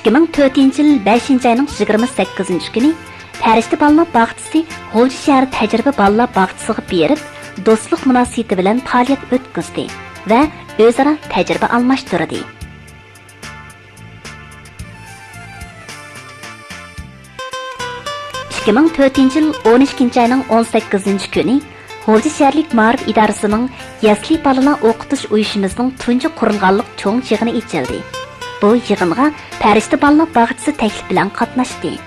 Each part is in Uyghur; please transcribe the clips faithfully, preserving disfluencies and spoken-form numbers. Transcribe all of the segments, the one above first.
ئىككى مىڭ تۆتىنچى يىل بەشىنچى ئاينىڭ يىگىرمە سەككىزىنچى كۈنى پەرىشتە بالىلار باغچىسى غۇلجا شەھەر تەجرىبە بالىلار باغچىسىغا بېرىپ، دوستلۇق مۇناسىۋىتى بىلەن پائالىيەت ئۆتكۈزدى ۋە ئۆزئارا تەجرىبە ئالماشتۇردى. ئىككى مىڭ تۆتىنچى يىل ئون ئىككىنچى ئاينىڭ ئون سەككىزىنچى كۈنى غۇلجا شەھەرلىك مائارىپ ئىدارىسىنىڭ يەسلى بالىلار ئوقۇتۇش ئۇيۇشىمىزنىڭ تۇنجى قۇرۇلغانلىق چوڭ يىغىنى ئېچىلدى. بۇ يىغىنغا پەرىشتە بالىلار باغچىسى تەكلىپ بىلەن قاتناشتى.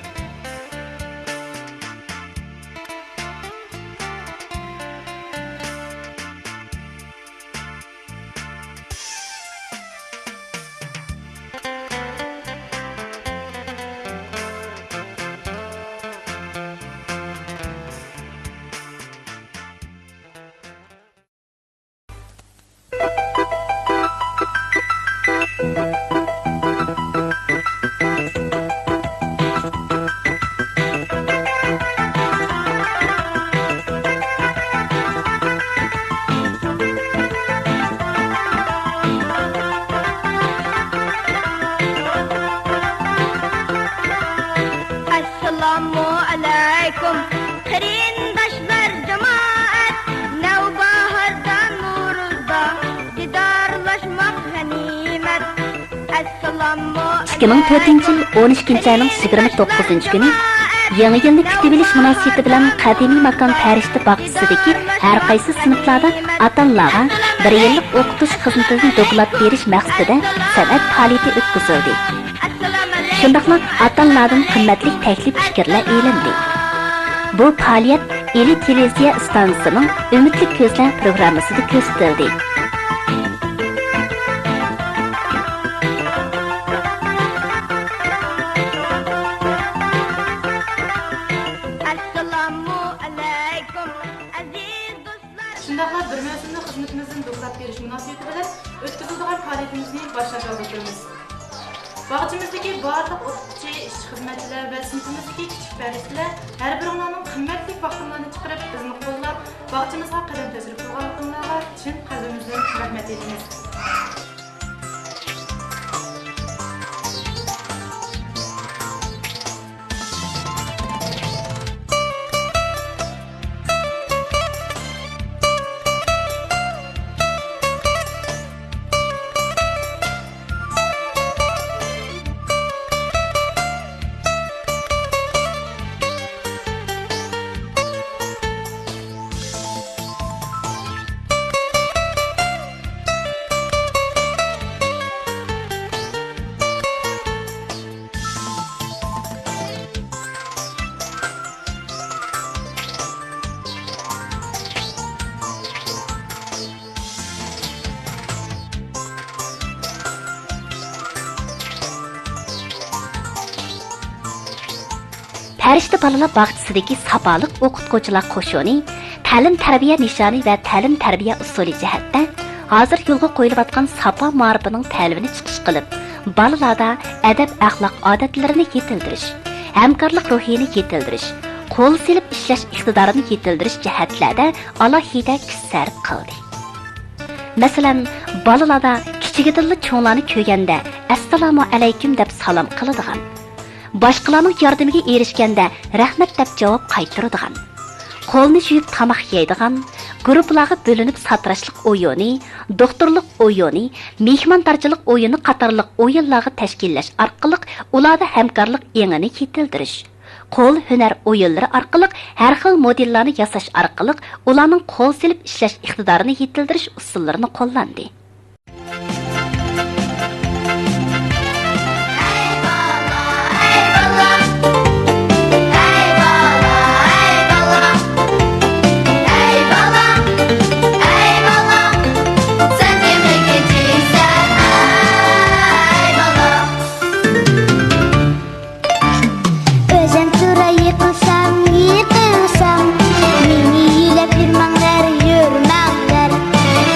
ئەسسالامۇ ئەلەيكۇم، قېرىنداشلار، جامائەت، نەۋباھاردا، نورۇزدا دىدارلاشماق غەنىيمەت. ئەسسالامۇ ئەلەيكۇم. ئىككى مىڭ تۆتىنچى يىل ئون ئىككىنچى ئاينىڭ يىگىرمە توققۇزىنچى كۈنى يېڭى يىلنى كۈتۈۋېلىش مۇناسىۋىتى بىلەن قەدىمىي ماكان پەرىشتە باغچىسىدىكى ھەر قايسى سىنىپلاردا ئاتا-ئانىلارغا بىر يىللىق ئوقۇتۇش خىزمىتىدىن دوكلات بېرىش مەقسىتىدە سەنئەت پائالىيىتى ئۆتكۈزۈلدى. شۇنداقلا ئاتا-ئانىلاردىن قىممەتلىك تەكلىپ پىكىرلەر ئېلىندى. بۇ پائالىيەت ئىلى تېلېۋىزىيە ئىستانسىسىنىڭ ئۈمىدلىك كۆزلەر پروگراممىسىدا كۆرسىتىلدى. ئەسسالامۇ ئەلەيكۇم، ئەزىز دوستلار. شۇنداقلا بىر مەۋسۇملۇق خىزمىتىمىزدىن دوكلات بېرىش مۇناسىۋىتى بىلەن ئۆتكۈزۈلىدىغان پائالىيىتىمىزنى باشلاش ئالدىدا تۇرىمىز. باغچىمىزدىكى بارلىق ئوقۇتقۇچى، ئىشچى-خىزمەتچىلەر ۋە سىنىپىمىزدىكى كىچىك پەرىشتىلەر ھەر بىرىڭلارنىڭ قىممەتلىك ۋاقتىڭلارنى چىقىرىپ، بىزنى قوللاپ، باغچىمىزغا قەدەم تەشرىپ قىلغانلىقىڭلارغا چىن قەلبىمىزدىن رەھمەت ئېيتىمىز. پەرىشتە بالىلار باغچىسىدىكى ساپالىق ئوقۇتقۇچىلار قوشۇنى تەلىم-تەربىيە نىشانى ۋە تەلىم-تەربىيە ئۇسۇلى جەھەتتە ھازىر يولغا قويۇلۇۋاتقان ساپا مائارىپىنىڭ تەلىپىنى چىقىش قىلىپ، بالىلاردا ئەدەپ-ئەخلاق ئادەتلىرىنى يېتىلدۈرۈش، ھەمكارلىق روھىنى يېتىلدۈرۈش، قول سېلىپ ئىشلەش ئىقتىدارىنى يېتىلدۈرۈش جەھەتلەردە ئالاھىدە كۈچ سەرپ قىلدى. مەسىلەن، بالىلاردا كىچىكىدىنلا چوڭلارنى كۆرگەندە، «ئەسسالامۇ ئەلەيكۇم» دەپ سالام قىلىدىغان، باشقىلارنىڭ ياردىمىگە ئېرىشكەندە، «رەھمەت» دەپ جاۋاب قايتۇرىدىغان، قولنى يۇيۇپ تاماق يەيدىغان، گۇرۇپپىلارغا بۆلۈنۈپ ساتىراشلىق ئويۇنى، دوختۇرلۇق ئويۇنى، مېھماندارچىلىق ئويۇنى قاتارلىق ئويۇنلارغا تەشكىللەش ئارقىلىق ئۇلاردا ھەمكارلىق ئېڭىنى يېتىلدۈرۈش، قول ھۈنەر ئويۇنلىرى ئارقىلىق ھەر خىل مودېللارنى ياساش ئارقىلىق ئۇلارنىڭ قول سېلىپ ئىشلەش ئىقتىدارىنى يېتىلدۈرۈش ئۇسۇللىرىنى قوللاندى. ئۆزۈم تۇراي يىقىلسام، يىقىلسام، مېنى يۆلەپ يۈرمەڭلار، يۈرمەڭلار.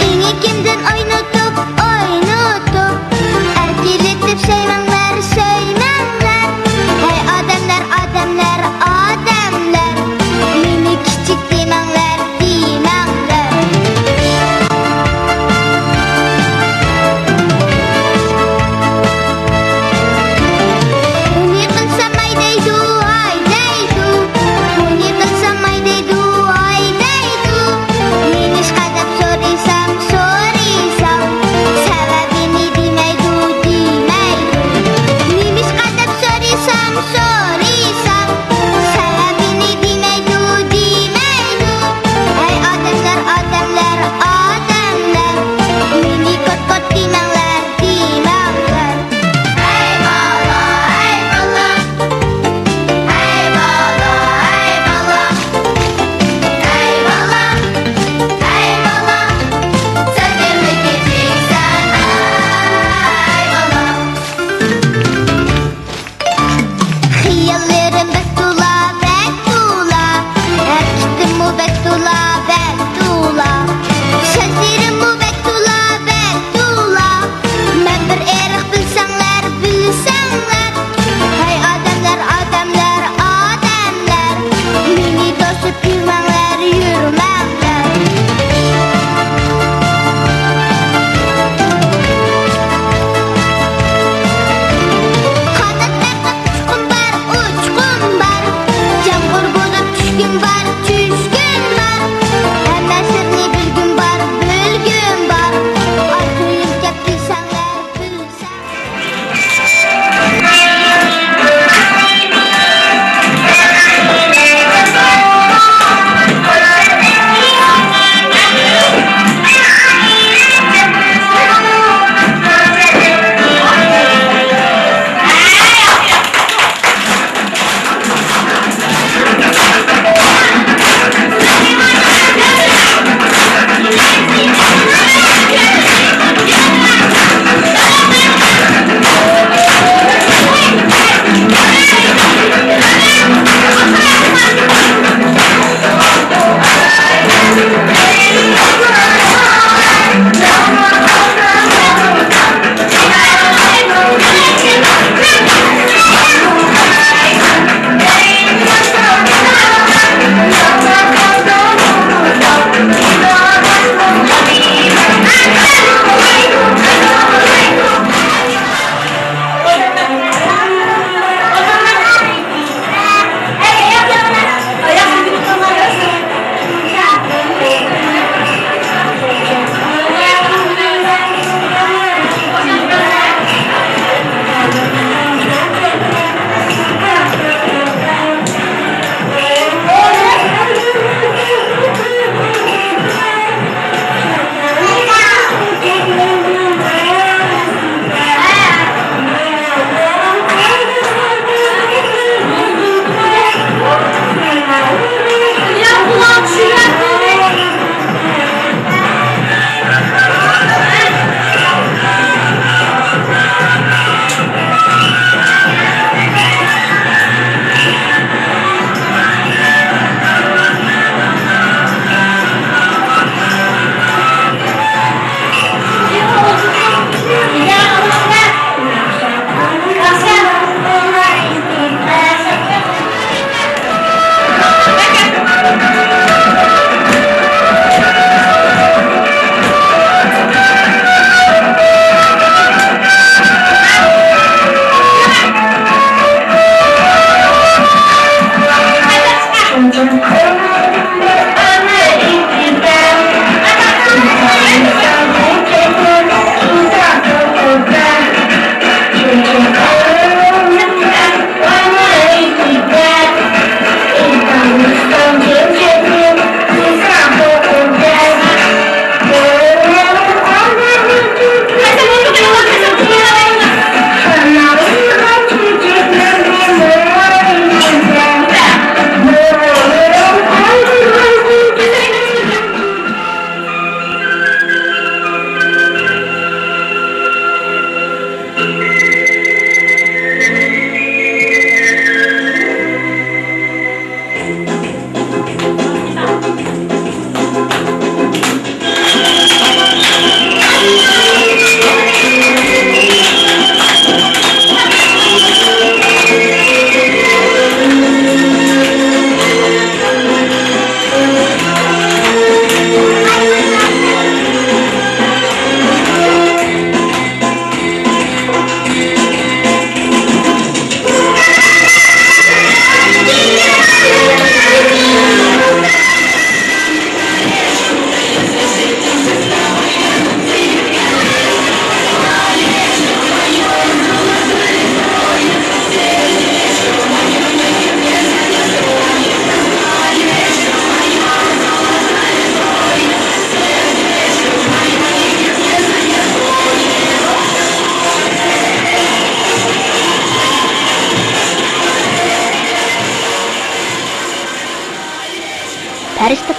ئېڭىكىمدىن ئوينىتىپ، ئوينىتىپ، ئەركىلىتىپ سۆيمەڭلار، سۆيمەڭلار. ھەي ئادەملەر، ئادەملەر، ئادەملەر، مېنى كىچىك دېمەڭلار، دېمەڭلار.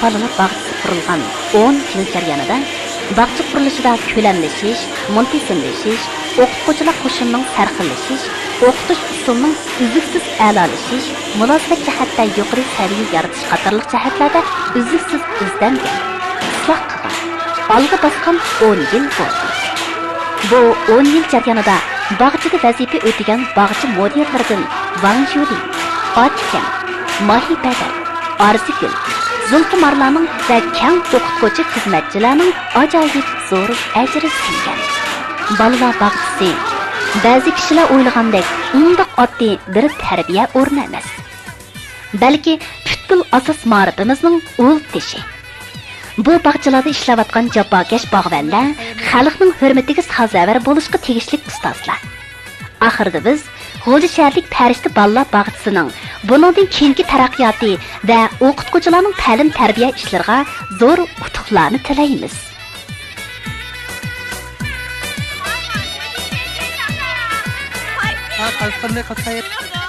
بالىلار باغچىسى قۇرۇلغان ئون يىل جەريانىدا باغچە قۇرۇلۇشىدا كۆلەملىشىش، مۇنتىزىملىشىش، ئوقۇتقۇچىلار قوشۇنىنىڭ سەرخىللىشىش، ئوقۇتۇش ئۇسۇلىنىڭ ئۈزلۈكسىز ئەلالىشىش، مۇلازىمەت جەھەتتە يۇقىرى سەۋىيە يارىتىش قاتارلىق جەھەتلەردە ئۈزلۈكسىز ئىزدەنگەن، ئىسلاھ قىلغان، ئالغا باسقان ئون يىل بولدى. بۇ ئون يىل جەريانىدا باغچىدا ۋەزىپە ئۆتىگەن باغچە مۇدىرلىرىدىن ۋاڭ يۈلىن، ئاچكەم، ماھى بەدەل، ئارزۇگۈل، زۇلپىمارلارنىڭ ۋە كەڭ ئوقۇتقۇچى خىزمەتچىلەرنىڭ ئاجايىپ زور ئەجرى سىڭگەن. بالىلار باغچىسى بەزى كىشىلەر ئويلىغاندەك ئۇنداق ئاددىي بىر تەربىيە ئورنى ئەمەس، بەلكى پۈتكۈل ئاساس مائارىپىمىزنىڭ ئۇل تېشى. بۇ باغچىلاردا ئىشلەۋاتقان جاپاكەش باغۋەنلەر خەلقنىڭ ھۆرمىتىگە سازاۋەر بولۇشقا تېگىشلىك ئۇستازلار. ئاخىرىدا بىز غۇلجا شەھەرلىك پەرىشتە بالىلار باغچىسىنىڭ بۇنىڭدىن كېيىنكى تەرەققىياتى ۋە ئوقۇتقۇچىلارنىڭ تەلىم تەربىيە ئىشلىرىغا زور ئۇتۇقلارنى تىلەيمىز. ھە، قايسى قېرىنداش، قايسى قايسى؟